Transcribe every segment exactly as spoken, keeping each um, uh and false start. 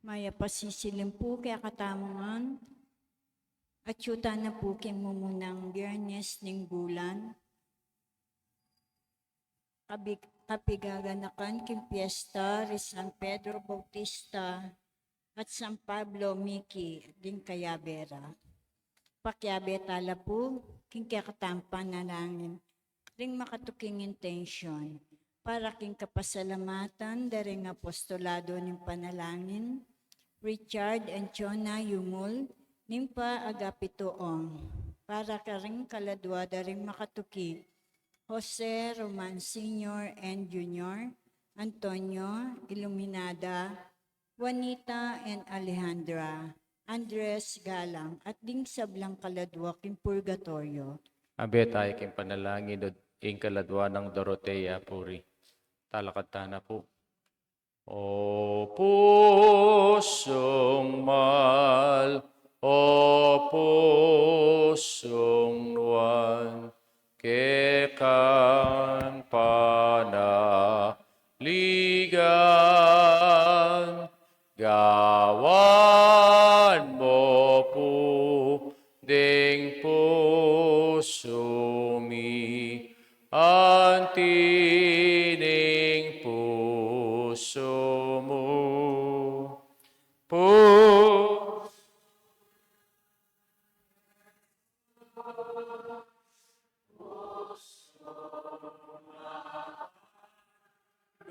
Mayap a sisilim pu kekatamu ngan. Atyu tana pu king mumunang Biyernes ning bulan. Kabi-, kapigaganakan king piyesta ri San Pedro Bautista at San Pablo Miki ding kayabe ra. Pakiabe tala pu king kekatamung panalangin ring makatuking intensyon para king kapasalamatan da ring apostolado ning panalangin, Richard and Chona Yumul, ning pa Agapito Ong, para karing kaladua da ring makatuki, Jose Roman Senior and Junior, Antonio, Iluminada, Juanita and Alejandra, Andres Galang, at ding sablang kaladua king purgatoryo. Abe tayu king panalangin ing kaladua nang Dorotea Puri. Talakad tana pu. O pusung mal, o pusung nuan, kekang panaligan, gawan mu pu ding pusu mi anti ning pusu mu. Pu-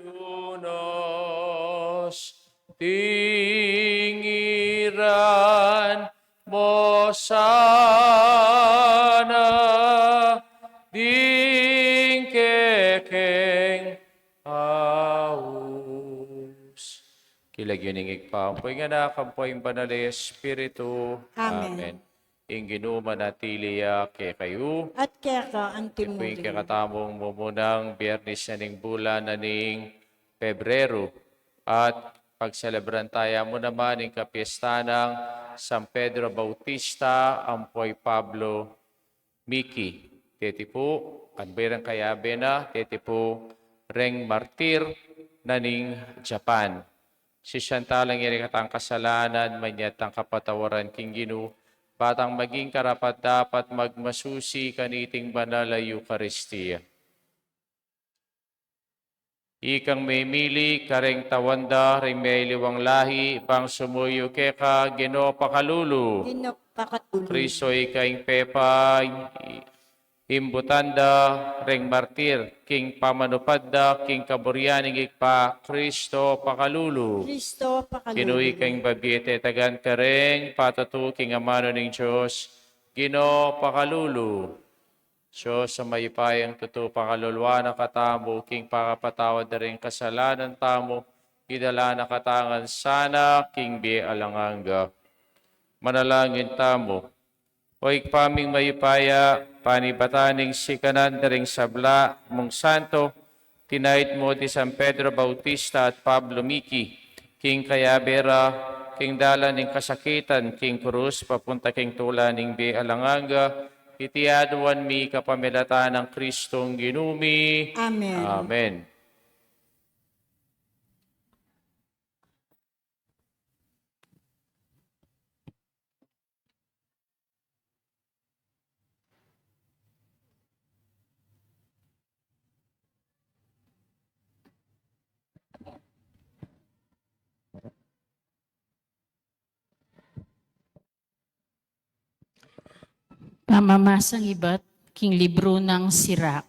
Lunos, tingiran mu sana ding kekeng aus. King lagyu ning Ibpa, ampo ing Anak, ampo ing Banal a Espiritu. Amen. Amen. Ing Ginu manatili ya kekayu. At keka antimurin. Pu ing kekatamung mumunang Biyernes na ning bulan na ning Pebrero, at pagselebran taya mu naman ing kapiesta nang San Pedro Bautista ampo i Pablo Miki. Deti pu, kabang reng kayabe na, deti pu reng martir na ning Japan. Sisian tala ing rekatang kasalanan, manyad tang kapatawaran king Ginu, ba tang maging karapat-dapat magmasusi kaniting banal a Eukaristia. Ikang mimili kareng tawanda ring mailiwang lahi, bang sumuyu keka, Ginu pakalulu. Ginu pakalulu. Kristo, ika ing pepaimbutan da reng martir king pamanupad da king kaburian ning Ibpa, Kristo pakalulu. Kristo pakalulu. Ginu, ika ing babie tetagan kareng patatu king amanu ning Dios, Ginu pakalulu. Dios a mayupayang tutu, pakaluluan na katamu king pakapatawad da ring kasalanan tamu, idala na katamu ngan sana king bie alang angga. Manalangin tamu. O Ibpa ming mayupaya, panibatan ning sikanan da ring sabla mung santo, tinait mu di San Pedro Bautista at Pablo Miki, king kayabe ra, king dalan ning kasakitan king krus, papunta king tula ning bie alang angga, iti aduan mi kapamilatan nang Kristong Ginu mi. Amen. Amen. Pamamasang ibat king libru nang Sirak.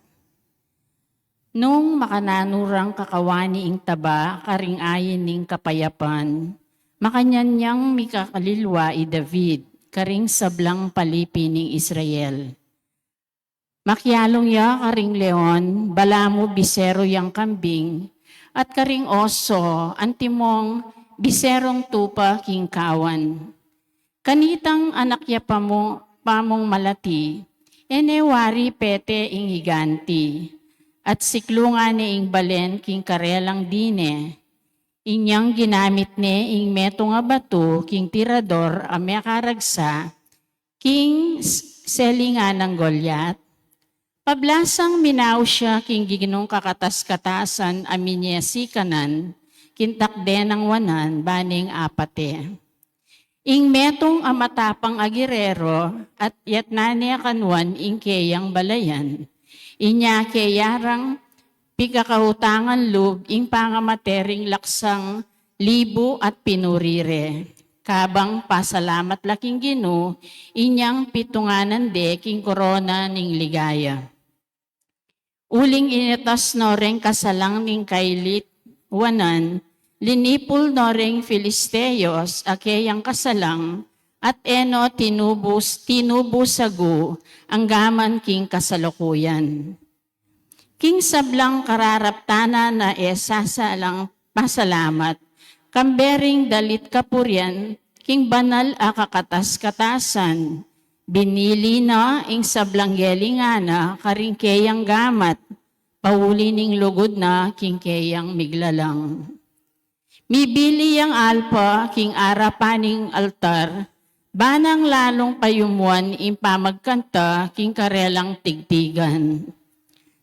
Nung makananu rang kakawani ing taba karing ain ning kapayapan, makanyan yang mikakalilwa i David karing sablang palipi ning Israel. Makialung ya karing leon, balamu biseru yang kambing, at karing oso, antimong biserung tupa king kawan. Kanitang anak ya pamu-, pamung malati, e ne wari pete ing higanti, at siklungan ne ing balen king karelang dine. Inyang ginamit ne ing metung a batu king tirador a mekaragsa king s-, selingan nang Goliat. Pablasang minaus ya king Ginung kakatas-katasan a minyasikanan, king takde nang wanan, bang apate. Ing metung a matapang a gerero, at yatnan ne kanuan ing keyang balayan. Inya keyang pikakautangan lub ing pangamate ring laksang libu at pinuri re. Kabang pasalamat la king Ginu, inyang pitunganan de king korona ning ligaya. Uling initas no reng kasalang ning kailit wanan, linipul no reng Filisteos a keyang kasalang, at e no tinubus, tinubu sagu anggaman king kasalukuyan. King sablang kararaptanan na e sasalang pasalamat, kambe ring dalit kapurian, king banal a kakatas-katasan, binili na ing sablang gelingan na karing keyang gamat, pauli ning lugud na king keyang miglalang. Mibili yang alpa king arapan ning altar, bang lalung payumuan ing pamagkanta king karelang tigtigan.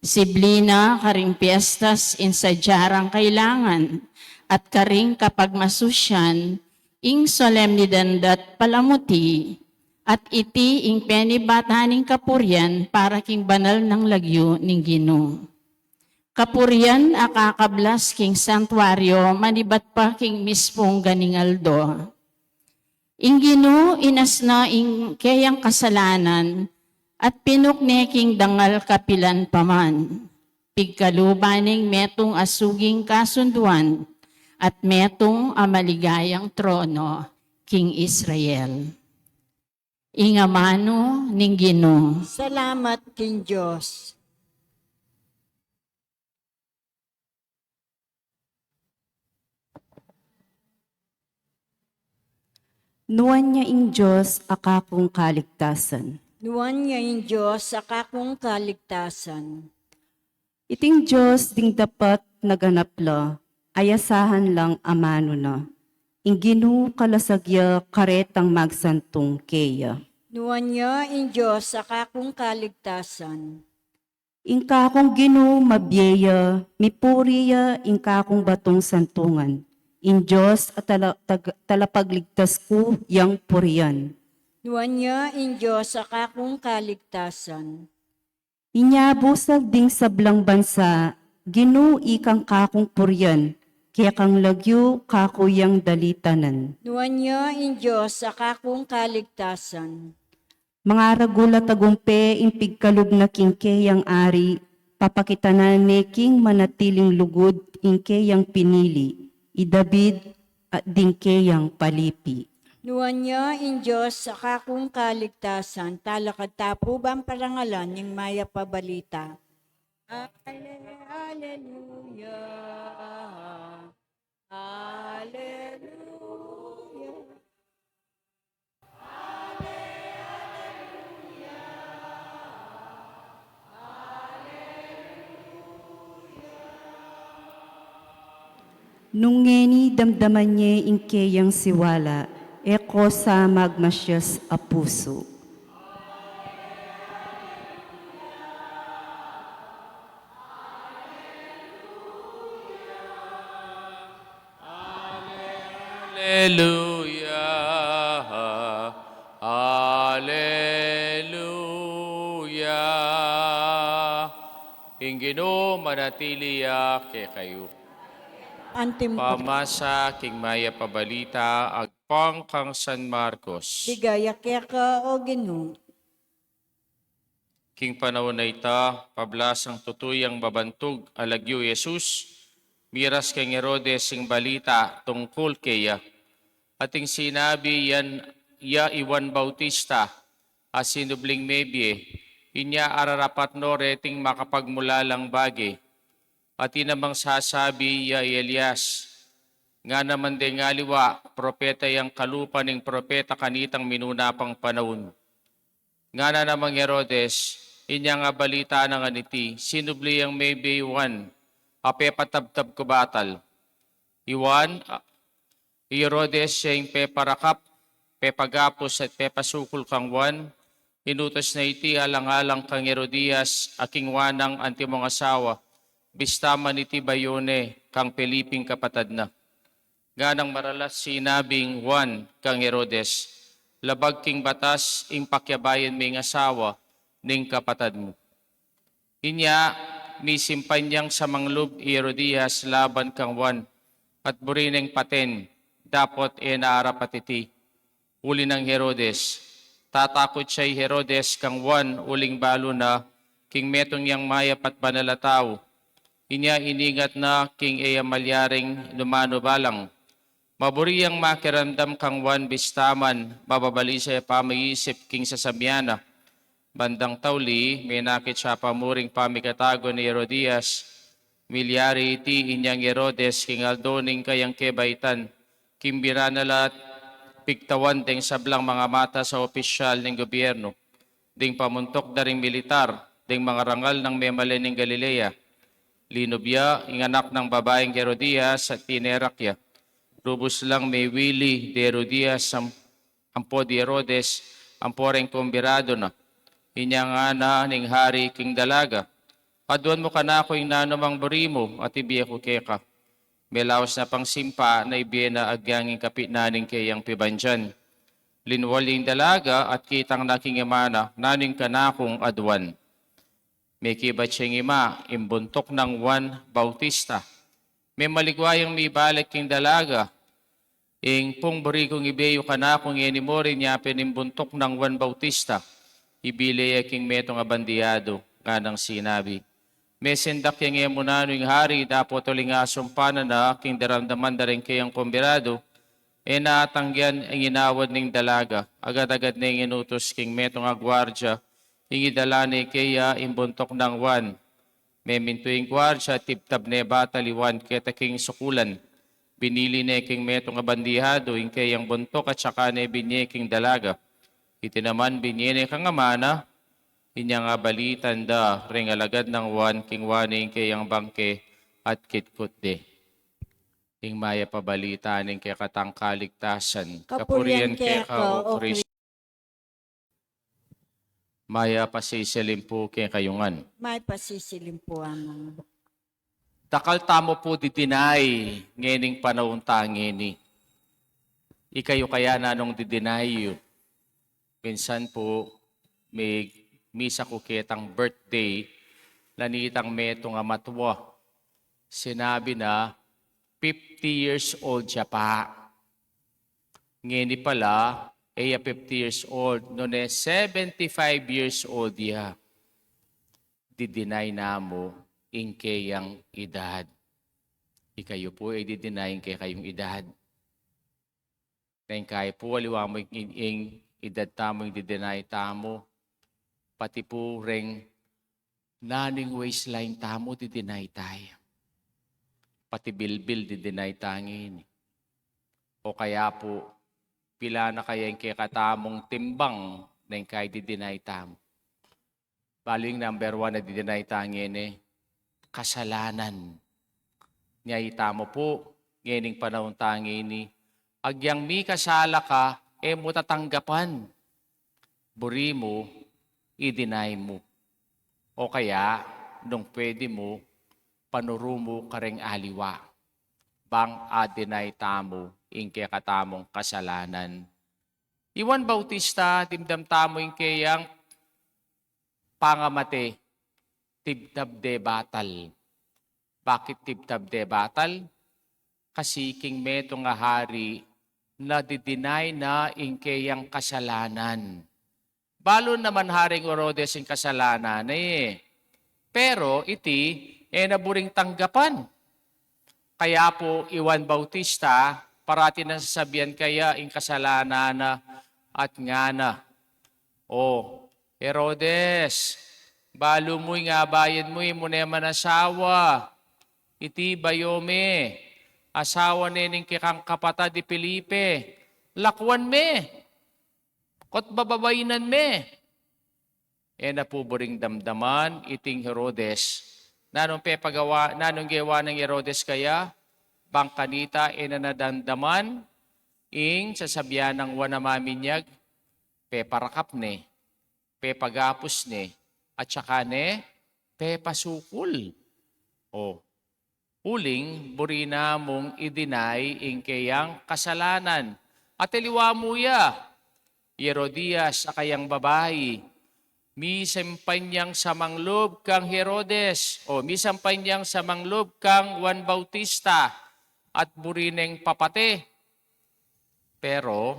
Sibli na karing piestas ing sadya rang kailangan, at karing kapagmasusian ing solemnidad at palamuti, at iti ing penibatan ning kapurian para king banal nang lagyu ning Ginu. Kapurian a kakablas king santuario manibat pa king mispung ganing aldo. Ing Ginu inas na ing keyang kasalanan at pinukne king dangal kapilan pa man. Pigkaluban ning metung a suging kasunduan at metung a maligayang trono king Israel. Ing amanu ning Ginu. Salamat king Dios. Nuan ya ing Dios a kakung kaligtasan. Nuan ya ing Dios a kakung kaligtasan. Iting Dios ding dapat na ganap la, ayasahan lang amanu na. Ing Ginu kalasag ya karetang magsantung keya. Nuan ya ing Dios a kakung kaligtasan. Ing kakung Ginu mabie ya, mipuri ya ing kakung batung santungan. Ing Dios a tala-, tag-, talapagligtas ku yang purian. Nuan ya ing Dios a kakung kaligtasan. Inya busag ding sablang bansa, Ginu ikang kakung purian, kekang lagyu kaku yang dalitanan. Nuan ya ing Dios a kakung kaligtasan. Mangaragul a tagumpe ing pigkalub na king keyang ari, papakitanan ne king manatiling lugud ing keyang pinili, i David, at ding keyang palipi. Nuan ya ing Dios a kakung kaligtasan, talakad ta pu bang parangalan ning mayap a balita. Ale-, Aleluya. Aleluya. Nung ngeni damdaman ye ing keyang siwala, e ko sa magmasyas a pusu. Aleluya, aleluya. Ing Ginu manatili ya kekayu. Antim pa. Pamasa king mayap a balita agpang kang San Marcos. Ligaya keka, o Ginu. King panaun a ita, pablasang tutu yang babantug a lagyu i Jesus, miras kang Herodes ing balita tungkul keya. At ing sinabi yan ya i Juan Bautista, a sinubling mebie, inya ararapat no reting makapagmulalang bage. At ing namang sasabi ya i Elias, ngana man deng aliwa, propeta yang kalupa ning propeta kanitang minuna pang panaun. Ngana namang Herodes, inyang abalita na ngan iti, sinubli yang mebie i Juan, a pepatabtab ku batal. I Juan, a, i Herodes ya ing peparakap, pepagapus at pepasukul kang Juan, inutus na iti alang-alang kang Herodias, a king Juan nang antimong asawa, bista man iti bayu ne kang Felipeng kapatad na. Nganang maralas sinabing Juan kang Herodes, "Labag king batas ing pakiabayan me ing asawa ning kapatad mu." Inya, misimpan yang samanglub i Herodias laban kang Juan, at buri neng paten, dapot e na arapat iti. Uli nang Herodes, tatakut ya i Herodes kang Juan uling balu na king metung yang mayap at banal a tau. Inya iningat na king e ya malyaring numanu balang. Maburi yang makiramdam kang Juan bista man mababalisa ya pamaisip king sasabian na. Bandang tauli, menakit ya pa muring pamikatago nang Herodias. Milyari iti inyang Herodes king aldo ning kayang kebaitan, king bira na la pigtawan deng sablang mangamatas a opisyal ning gobyernu, ding pamuntuk da ring militar, ding mangarangal nang memalen ning Galilea. Linub ya ing anak nang babaing Herodias at tinerak ya. Lubus lang mewili di Herodias am-, ampo di Herodes, ampo reng kumbiradu na. Inya ngana ning hari king dalaga, "Aduan mu kanaku ing nanumang buri mu at ibie ku keka." Melaus na pang simpa na ibie na agyang ing kapitnan ning keyang pibandian. Linwal ya ing dalaga at kitang na king ima na, "Nanu ing kanakung aduan?" Mekibat ya ing ima, "Ing buntuk nang Juan Bautista." Memaligwa yang mibalik king dalaga, "Ing pung buri kung ibie yu kanaku ngeni mu rin ya pin ing buntuk nang Juan Bautista." Ibie la ya king metung a bandihadu, nganang sinabi, "Mesendak yang e mu nanu ing hari, dapot uling asumpan na na king daramdaman da ring keyang kumbiradu." E na atanggian ing inawad ning dalaga, agad-agad neng inutus king metung a guardia, ing idala ne keya ing buntuk nang Juan. Memintu ing guardia, tibtab ne batal i Juan keta king sukulan. Binili ne king metung a bandihadu ing keyang buntuk at saka ne binie king dalaga. Iti naman binie ne kang ama na. Inyang abalitan da ring alagad nang Juan king Juan ing keyang bangke at kitkut de. Ing mayap a balita ning kekatang kaligtasan. Kapurian keka, O Kristo. Mayap a sisilimpu kekayu ngan. Mayap a sisilimpu, Among. Dakal tamu pu didinay ngening panaun ta ngeni. Ikayu kaya nanung didinay yu? Minsan pu, mi-, misa ku ketang birthday, lanitang metung a matua. Sinabi na, fifty years old ya pa. Ngeni pala, e ya fifty years old, nune seventy-five years old ya. Didinay na mu ing keyang idad. Ikayu pu e didinay ing kekayung idad. Neng kaya pu aliwa mu ing, ing, ing idad tamu, ing didinay tamu, pati pu reng nanu ing waistline tamu, didinay taya. Pati bilbil, didinay ta ngeni. O kaya pu, pila na kaya ing kekatamung timbang neng kaya didinay tamu? Balu ing number one a didinay ta ngeni, kasalanan. Nya itamu pu, ngening panaun ta ngeni, agyang mikasala ka, e mu tatanggapan. Buri mu, idinay mu. O kaya, nung pwede mu, panuru mu kareng aliwa. Bang adinay tamu ing kekatamung kasalanan. I Juan Bautista, dimdam tamu ing keyang pangamate, tibtab de batal. Bakit tibtab de batal? Kasi king metung a hari, nadidinay na ing keyang kasalanan. Balu naman Haring Herodes ing kasalanan na e. Pero iti, e na buring tanggapan. Kaya pu i Juan Bautista, parati nang sasabian kaya ing kasalanan na at ngana, "O Herodes, balu mu ing abayan mu, e mu ne man asawa. Iti bayu me, asawa ne ning kekang kapatad i Felipe. Lakuan me. Kot bababainan me." E na pu buring damdaman iting Herodes. Nanung pepagawa, nanung gewa nang Herodes kaya? Bang kanita e na na damdaman ing sasabian nang Juan a Maminyag, peparakap ne, pepagapus ne, at saka ne pepasukul. O, Uling buri na mung i-deny ing keyang kasalanan. At aliwa mu ya, i Herodias a kayang babai, misampan yang samanglub kang Herodes, o misampan yang samanglub kang Juan Bautista, at buri neng papate. Pero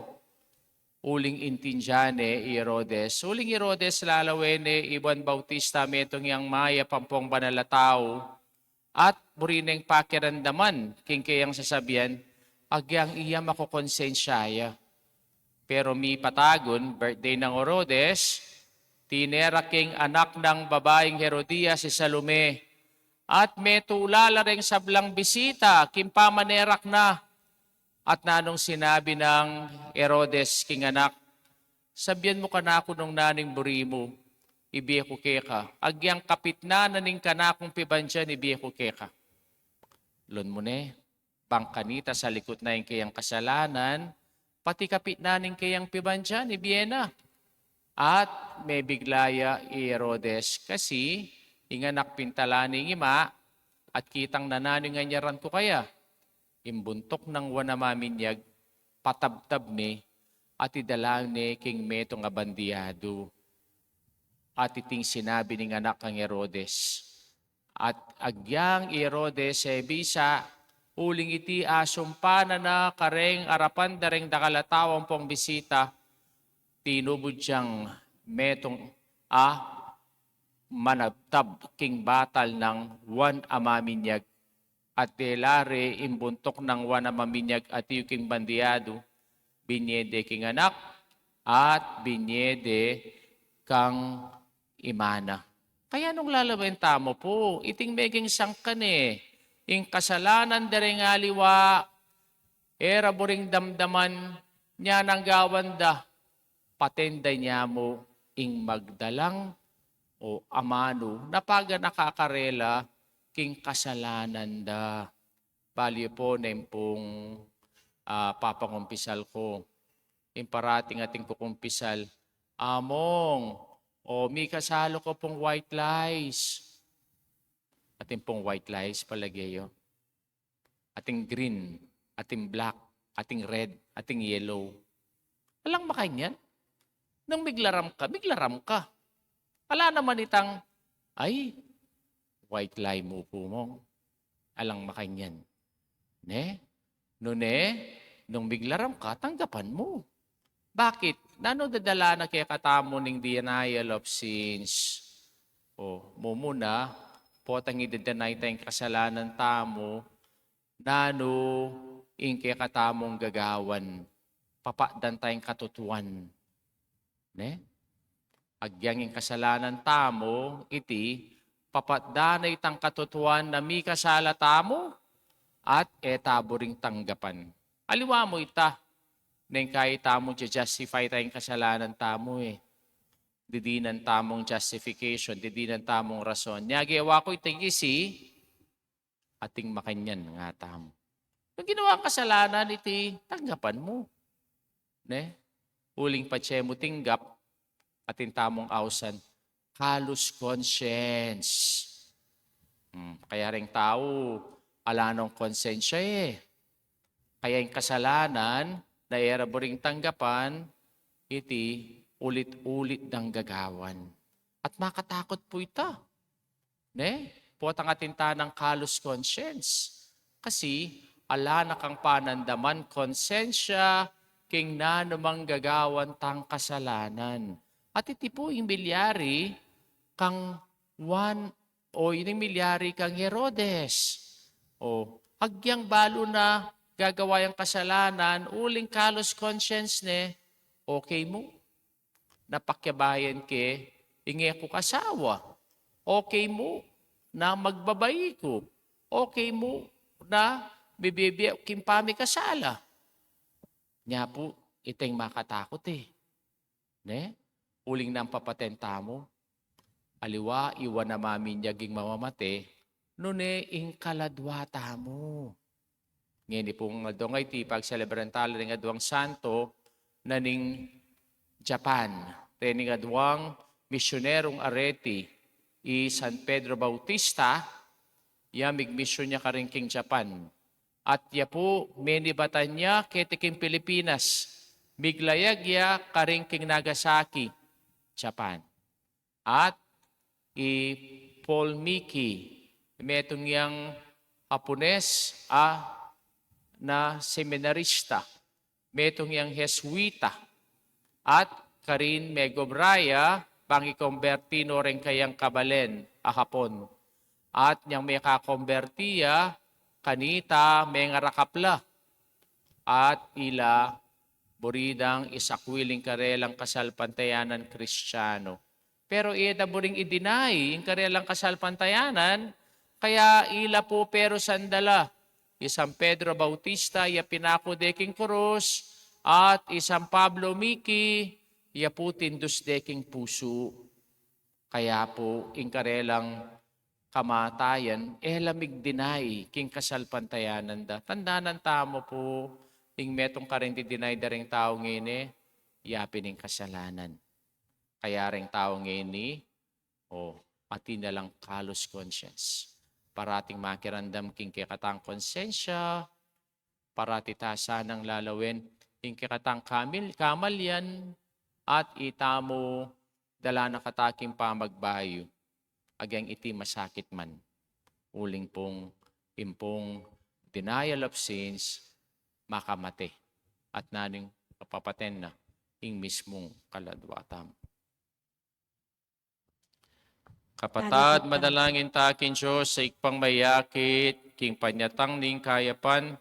uling intindian ne i Herodes, uling Herodes lalawen ne i Juan Bautista metung yang mayap ampong banal a tau, at buri neng pakiramdaman king keyang sasabian, agyang iya makukonsensya ya. Pero mipatagun, birthday nang Herodes, tinerak king anak nang babaing Herodias i Salome, at metula la reng sablang bisita king pamanerak na. At nanung sinabi nang Herodes king anak, sabian mu kanaku nung nanu ing buri mu, ibie ku keka, agyang kapitnan na ning kanakung pibandian, ibie ku keka. Lon mu ne, bang kanita salikut na ing keyang kasalanan, pati kapitnan na ning keyang pibandian, ibie na. At mebigla ya i Herodes, kasi ing anak pintalan ning ima, at kitang na nanu ing anyaran ku kaya. Ing buntuk nang Juan a Maminyag, patabtab ne, at idala ne king metung a bandiado. At iting sinabi ning anak kang Herodes. At agyang i Herodes e bisa, uling iti asumpa na na kareng arapan da reng dakal a tau ampong bisita, tinubud yang metung a manabtab king batal nang Juan a Maminyag, at dela re ing buntuk nang Juan a Maminyag atiu king bandiado, binie de king anak, at binie de kang ima na. Kaya nung lalawen tamu pu, iting meging sangkan e, ing kasalanan da reng aliwa, e ra buring damdaman, nya nang gawan da, paten da nya mu ing magdalang o amanu na paganaka karela king kasalanan da. Bali pu, neng pung, ah, papangumpisal ku. Ing parating ating kukumpisal, among, o mikasala ku pung white lies. Atin pung white lies, palage yu. Ating green, ating black, ating red, ating yellow. Alang makanyan. Nung miglaram ka, miglaram ka. Ala naman itang, ay, white lie mu pu, mong. Alang makanyan. Ne? Nune, nung miglaram ka, tanggapan mu. Bakit? Nanu dadala na kekatamu ning denial of sins? O, mumuna, potang i-deny ta ing kasalanan tamu, nanu ing kekatamung gagawan? Papatdan ta ing katutuan. Ne? Agyang ing kasalanan tamu, iti, papatdan na itang katutuan na mikasala tamu, at e ta buring tanggapan. Aliwa mu ita, neng kai tamu, ja-justify ta ing kasalanan tamu e. Didinan tamung justification, didinan tamung rason. Nya gewa ku ita, ing kisi, ating makanyan nga tamu. Nung ginawa kasalanan, iti, tanggapan mu. Ne? Uling patse mu tinggap, atin tamung ausan, callous conscience. Hmm, kaya reng tau, ala nong konsensya e. Kaya ing kasalanan na e ra buring tanggapan, iti ulit-ulit dang gagawan. At makatakut pu ita. Ne? Potang atin tanang callous conscience. Kasi ala na kang panandaman konsensya king nanumang gagawan tang kasalanan. At iti pu ing milyari kang Juan, o ining milyari kang Herodes. O, agyang balu na gagawa yang kasalanan, uling callous conscience ne, okay mu na pakyabayan ke ing e kung asawa. Okay mu na magbabai ku. Okay mu na mibie-bie ku king pamikasala. Nya pu, ita ing makatakut e. Ne? Uling nanu ing papaten tamu? Aliwa, i Juan a Maminyag ing mamamate, nune ing kaladwa tamu. Ngeni pung adwang iti, pagselebran ta la ring adwang santo na ning Japan. Rening adwang misyunerung areti, i San Pedro Bautista, ya migmisyun ya karin king Japan. At ya pu, menibatan ya keti king Pilipinas, miglayag ya karin king Nagasaki, Japan. At i Paul Miki, metung yang Hapones a na seminarista, metung yang Jesuita, at karin megobra ya bang ikomberti no reng kayang kabalen a Hapon. At nyang mekakomberti ya, kanita mengarakap la, at ila buri dang isakwil ing karelang kasalpantayanan Kristiano. Pero e da buring i-deny ing karelang kasalpantayanan, kaya ila pu perusan da la. I San Pedro Bautista, ya pinaku de king krus, at i San Pablo Miki, ya pu tindus de king pusu. Kaya pu, ing karelang kamatayan, e la mig-deny king kasalpantayanan da. Tandanan tamu pu, ing metung karin di-deny da ring tau ngeni, yapin ing kasalanan. Kaya ring tau ngeni, o, atin na lang callous conscience. Parating makiramdam king kekatang konsensya, parati ta sanang lalawen ing kekatang kamil-, kamalian, at itamu dala na kata king pamagbayu, agyang iti masakit man. Uling pung, ing pung denial of sins, makamate, at nanu ing kapapaten na, ing mismung kaladua tamu. Kapatad, manalangin ta king Dios, sa Ibpang mayakit, king panyatang ning kayapan,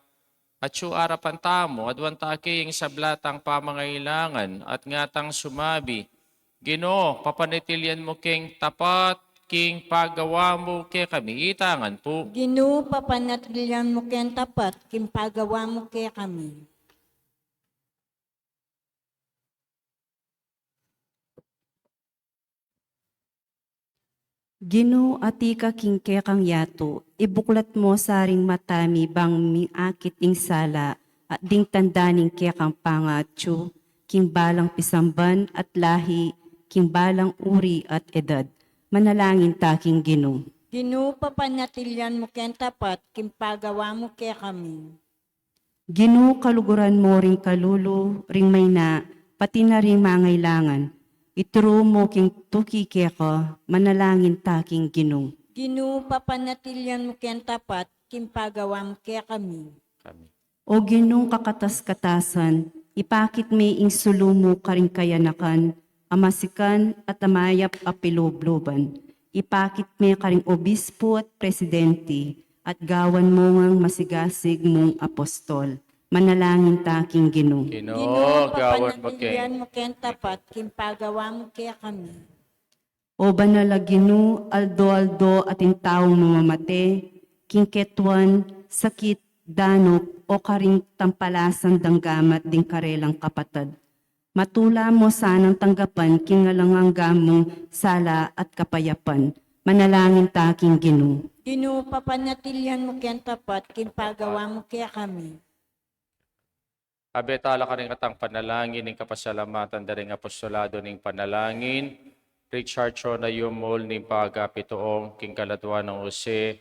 atyu arapan tamu, aduan ta keng sabla tang pamangailangan, at ngatang sumabi, Ginu, papanatilian mu keng tapat king pagawa mu kekami. Itangan pu. Ginu, papanatilian mu keng tapat king pagawa mu kekami. Ginu, atiu ka king kekang yatu, ibuklat mu sa ring mata mi bang mingakit ing sala, at ding tanda ning kekang pangatyu king balang pisamban at lahi, king balang uri at edad. Manalangin ta king Ginu. Ginu, papanatilian mu keng tapat king pagawa mu kekami. Ginu, kaluguran mu ring kalulu, ring maina, pati na ring mangailangan. Ituru mu king tuki keka, manalangin ta king Ginu. Ginu, papanatilian mu keng tapat king pagawa mu kekami. Kami. O Ginung kakatas-katasan, ipakit me ing sulu mu karing kayanakan a masikan at a mayap a pilubluban. Ipakit me karing obispo at presidente, at gawan mu ngang masigasig mung apostol. Manalangin ta king Ginu. Ginu, gawan mu keng, papanatilian mu keng tapat king pagawa mu kekami. O banal a Ginu, aldo-aldo atin taung mamamate king ketuan, sakit, danup, o karing tampalasan dang gamat ding karelang kapatad. Matula mu sanang tanggapan king alang angga mung sala at kapayapan. Manalangin ta king Ginu. Ginu, papanatilian mu keng tapat king pagawa mu kekami. Abe tala karing katang panalangin ning kapasalamatan da ring apostolado ning panalangin, Richard Chona Yumul ning Pagapituong, king kaladua nang Jose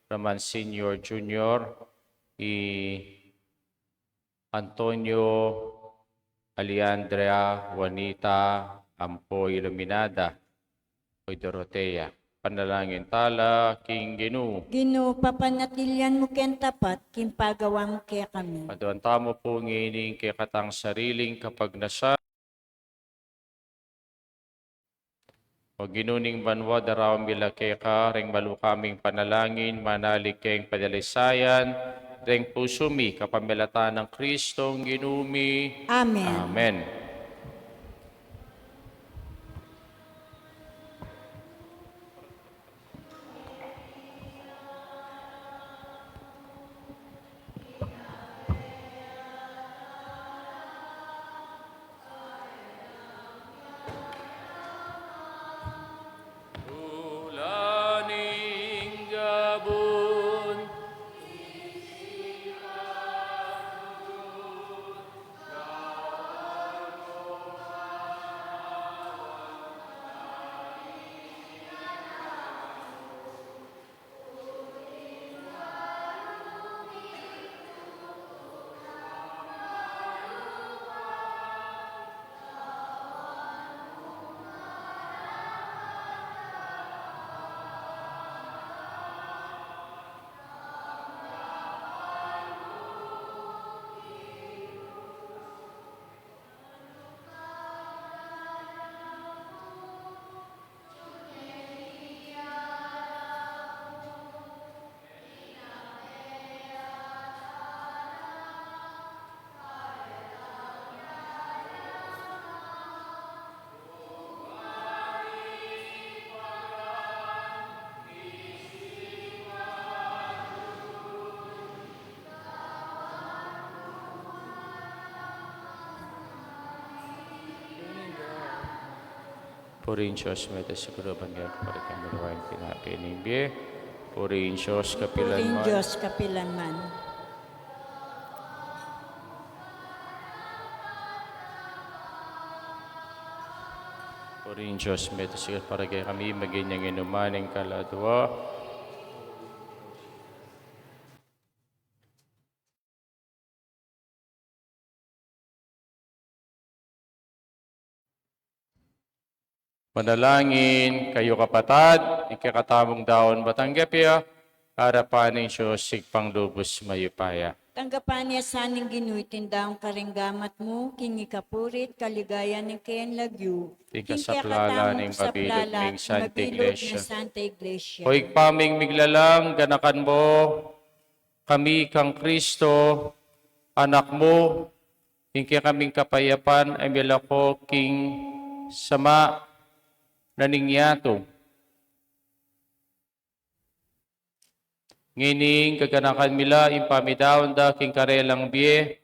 Roman Senior Junior, i Antonio, Alejandra, Juanita, ampo Iluminada, o Dorotea. Panalangin tala king Ginu. Ginu, papanatilian mu keng tapat king pagawa mu kekami. Aduan tamu pu ngeni ing kekatang sariling kapagnasan. O Ginu ning banua, daraun mi la keka reng maluka ming panalangin, manalig keng padalisayan reng pusu mi, kapamilatan nang Kristong Ginu mi. Amen. Amen. Purihin Dios, mete siguru bang kaya kapatid kami luwain tinape ning bie. Purihin Dios kapilan Purihin man. Dios kapilan man. Purihin Dios, mete siguru para kaya kami maging yang inuman ning kaladua. Manalangin kayu kapatad, ing kekatamung daun batanggap ya, arapan ning Dios Ibpang lubus mayupaya. Tanggapan na sa ning Ginu iting daun karing gamat mu, king ikapuri't kaligayan ning kayang lagyu, king kasaplalan ning mabilug ming Santa Iglesia. O Ibpa ming miglalang, ganakan mu kami kang Kristo, Anak mu, ing kekaming kapayapan a milako king sama na ning yatu. Ngening gaganakan mi la ing pamidaun da king karelang bie,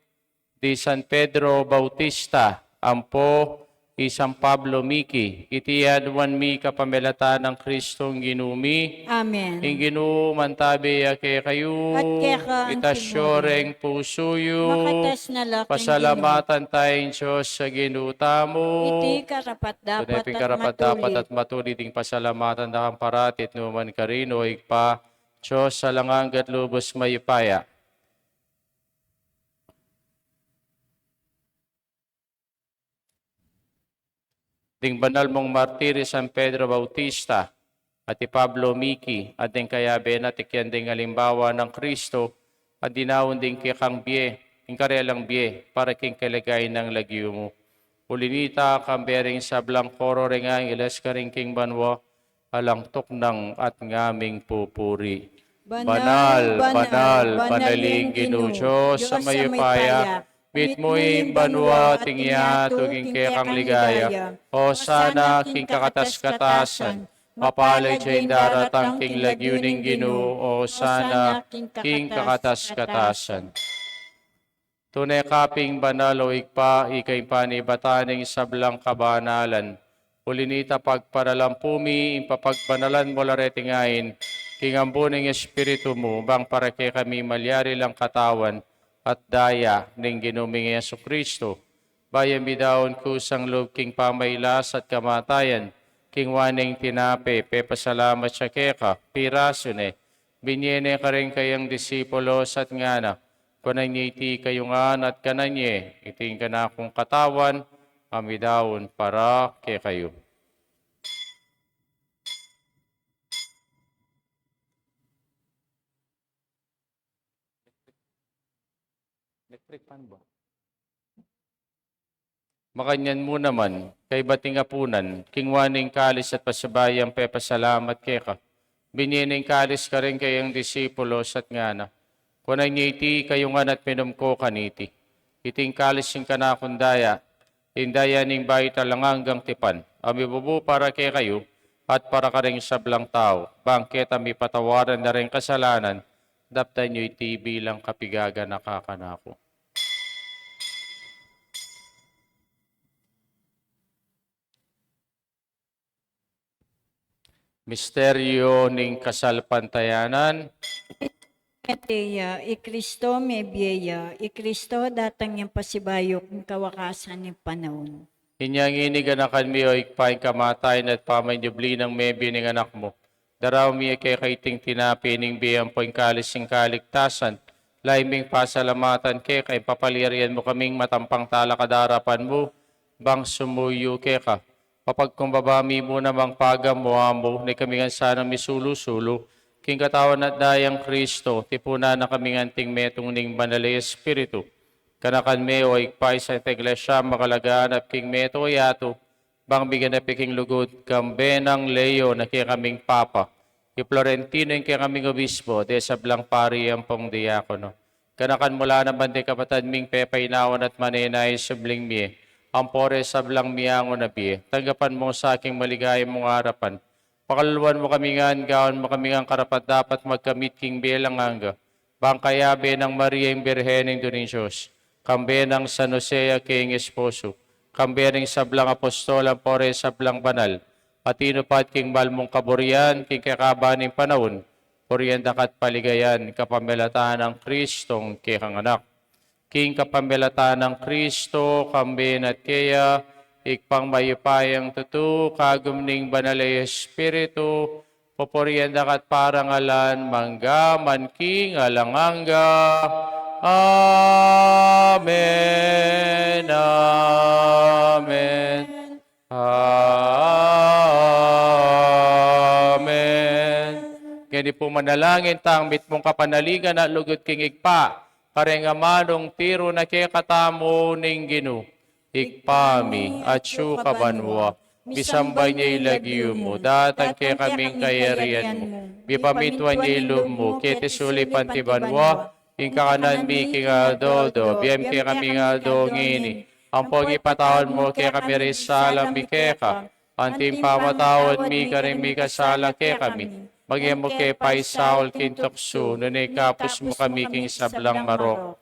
di San Pedro Bautista, ampo i San Pablo Miki, iti aduan mi kapamilatan nang Kristong Ginu mi. Amen. Ing Ginu mantabe ya kekayu. At keka antimurin. Itas yu reng pusu yu. Makatas na la king Ginu. Pasalamatan taya ing Dios a Ginu tamu. Iti karapat-dapat at matulis. Tune pin karapat-dapat at matulis ing pasalamatan da kang parati at nukarin man, O Ibpa, Dios a alang angga at lubus mayupaya. Ding banal mung martir i San Pedro Bautista, at i Pablo Miki, at ding kayabe na tikyan ding alimbawa nang Kristo, at dinaun ding kekang bie, ing karelang bie, para king kaligayan nang lagyu mu. Uli nita, kambe ring sablang koro ring angeles karin king banua, alang tuknang at ngaming pupuri. Banal, banal, banal ing Ginu, Dios a mayupaya, mitmu ing banua at ing yatu king kekang ligaya. Hosana king kakatas-katasan. Mapalad ya ing daratang king lagyu ning Ginu. Hosana king kakatas-katasan. Tune ka pin banal, O Ibpa, ika ing panibatan ning sablang kabanalan. Uli nita, pagparalampu mi ing papagbanalan mu la reting ain, king ambun ning Espiritu mu, bang para kekami malyari lang katawan at daya ning Ginu ming Jesucristo. Bayu midaun kusang lub king pamailas at kamatayan, kingwa ne ing tinape, pepasalamat ya keka, pirasu ne, binie ne karing kayang disipulos at ngana, kunan ye iti kayu ngan at kanan ye, iti ing kanakung katawan, a midaun para kekayu. Electric fan ba? Makanyan mu naman, kaybat ning apunan, kingwa ne ing kalis at pasibayu yang pepasalamat keka. Binie ne ing kalis karing kayang disipulos at ngana, kunan ye iti kayu ngan at minum ko kaniti. Iti ing kalis ning kanakung daya, ing daya ning bayu at alang anggang tipan, a mibubu para kekayu at para karing sablang tau, bang keta mipatawaran la ring kasalanan. Daptan yu iti bilang kapigaganaka kanaku. Misteryo ning kasalpantayanan. Mete ya, i Kristo mebie ya, i Kristo datang yang pasibayu king kawakasan ning panaun. Inya ngeni ganakan mi, O Ibpa, ing kamatayan at pamanyubli nang mebie ning Anak mu. Daraun mi keka iting tinape ning bie ampo ing kalis ning kaligtasan. Lalu ming pasalamatan keka ing papalyarian mu kaming matampang talakad king arapan mu, bang sumuyu keka. Papagkumbaba mi mu namang pagamu-amu, nung ikami ngan sanang misulu-sulu king katawan at dayang Kristo, tipunan na kami ngan anting metung ning Banal a Espiritu. Ganakan me, O Ibpa, ing Santa Iglesia makalaganap king mabilug a yatu, bang miganap ya king lugud, kambe nang Leo a kekaming Papa, i Florentino a kekaming Obispo, ding sablang pari ampong diakono. Ganakan mu la naman ding kapatad ming pepainawa at manenaya king subling mie, ampo reng sablang miangu na bie, tanggapan mu sa king maligaya mung arapan. Pakaluluan mu kami ngan, gawan mu kami ngan karapat-dapat magkamit king bie alang angga, bang kayabe nang Maria ing Birhen Indu ning Dios, kambe nang San Jose a kayang esposo, kambe ring sablang apostol ampo reng sablang banal, Pati nu pa at king banal mung kaburian, king kekaban ning panaun, purian da ka at paligayan, kapamilatan nang Kristong kekang Anak. King kapamilatan nang Kristo, kambe na at keya, Ibpang mayupayang tutu, kagum ning Banal a Espiritu, pupurian da ka at parangalan, mangga man king alang angga. Amen, amen, amen. Ngeni pu manalangin tang mitmung kapanaligan at lugud king Ibpa, kareng amanung tiru na kekatamu ning Ginu. Ibpa mi, atsu ka banua, misamban ya ing lagyu mu, datang kekami ing kayarian mu, mipamintuan ya ing lub mu, keti sulip anti banua. Ing kakanan mi king aldo-aldo ibie mu kekami king aldo ngeni, ampon ipatawad mu kekami ring sala mi keka, anti ing pamamatawad mi karing mikasala kekami. Manga e mu ke paisaul king tuksu, nune ikabus mu kami king sablang marok.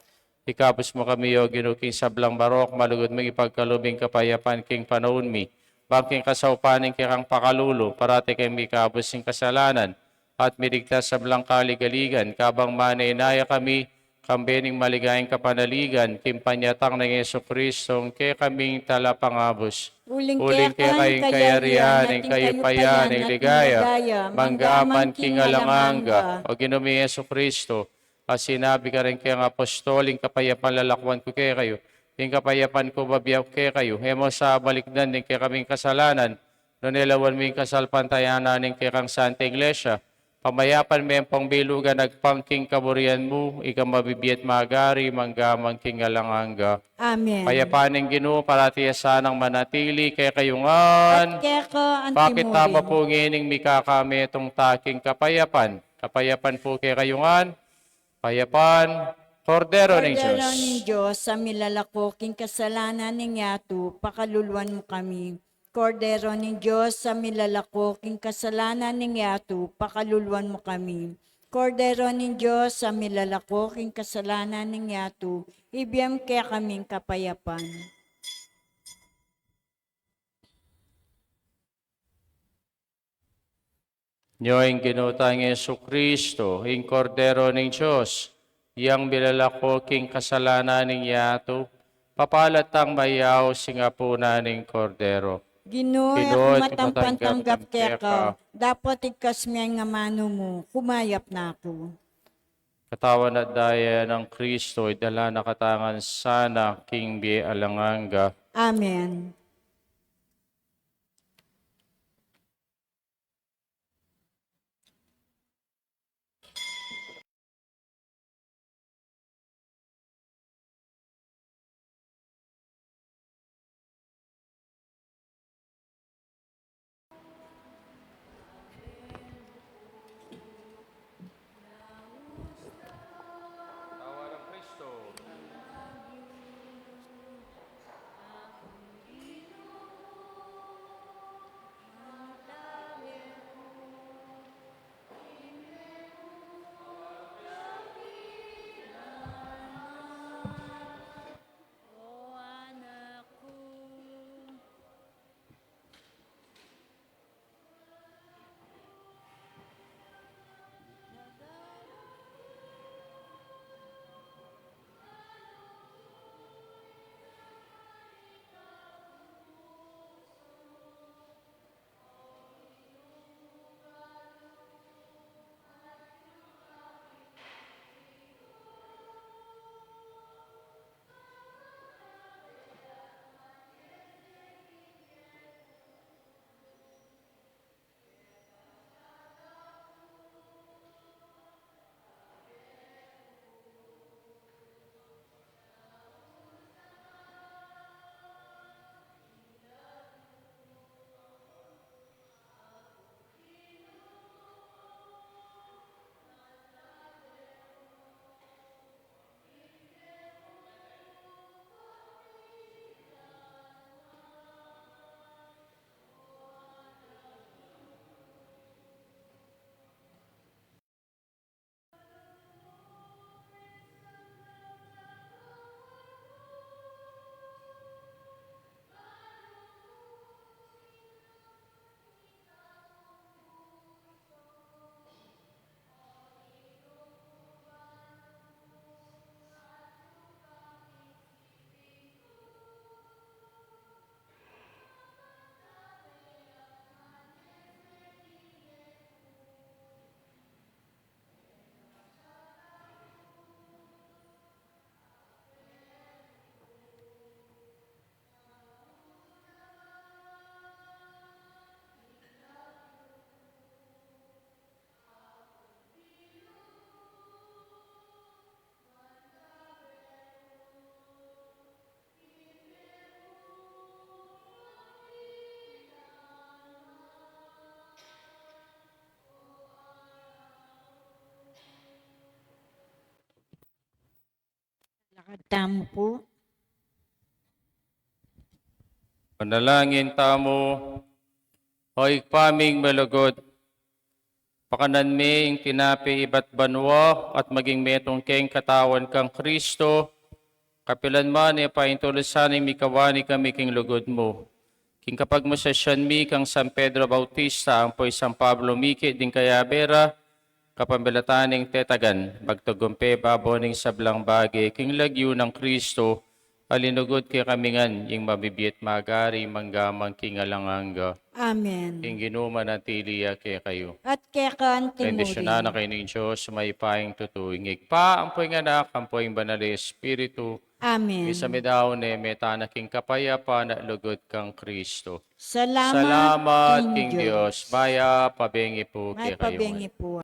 Ikabus mu kami, O Ginu, king sablang marok, malugud mung ipagkalub ing kapayapan king panaun mi, bang king kasaupan ning kekang pakalulu, parati kaming mikabus king kasalanan, at miligtas king sablang kaligaligan, kabang manenaya kami, kambe ning maligayang kapanaligan, king panyatang nang Jesucristo, ing kekaming Talapangabus. Uling keka ing kayarian, ing kayupayan, ing ligaya, mangga man king alang angga. O Ginu ming Jesucristo, a sinabi karing kekang apostol, ing kapayapan lalakwan ku kekayu, ing kapayapan ku bibie ku kekayu, e mu sa balikdan ding kekaming kasalanan, nune lawan mu ing kasalpantayanan ning kekang Santa Iglesia, pamayapan me ampong bilugan agpang king kaburian mu, ika a mabibie at magari, mangga man king alang angga. Amen. Ing kapayapan ning Ginu, parati ya sanang manatili kekayu ngan. At keka anti mu rin. Pakit tamu pu ngening mikakametung ta king kapayapan. Kapayapan pu kekayu ngan. Kapayapan, Kordero ning Dios. Kordero ning Dios, a milalako king kasalanan ning yatu, pakaluluan mu kami. Kordero ning Dios, a milalako king kasalanan ning yatu, pakaluluan mu kami. Kordero ning Dios, a milalako king kasalanan ning yatu, ibie mu kekami ing kapayapan. Nyo ing Ginu tang Jesucristo, ing Kordero ning Dios, yang milalako king kasalanan ning yatu, papalad tang mayaus king apunan ning Kordero. Ginu, e ku matanggap king pagtanggap keka, dapot igkas me ing amanu mu, kumayap na ku. Katawan at daya nang Kristo, idala na katamu ngan sana king bie alang angga. Amen. Katawan nang Kristo. Tamu pu. Manalangin tamu. O Ibpa ming malugud, pakanan me ing tinape ibat banua at maging metung keng katawan kang Kristo, kapilan man e paintulisan ing mikawani kami king lugud mu. King kapagmusasyan mi kang San Pedro Bautista ampo i San Pablo mikit ding kayabe ra, kapamilatan ning tetagan, magtagumpe babo ning sablang bage king lagyu nang Kristo, a linugud kekami ngan, ing mabibie at magari mangga man king alang angga. Amen. Ing Ginu manatili ya kekayu. At keka mu rin. Bendisyunan na kayu ning Dios, mayupayang tutu, ing Ibpa, ampo ing Anak, ampo ing Banal a Espiritu. Amen. Misan midaun ne, meta na king kapayapan at lugud kang Kristo. Salamat king Dios. Mayap a bengi pu kekayu ngan. Mayap a bengi pu.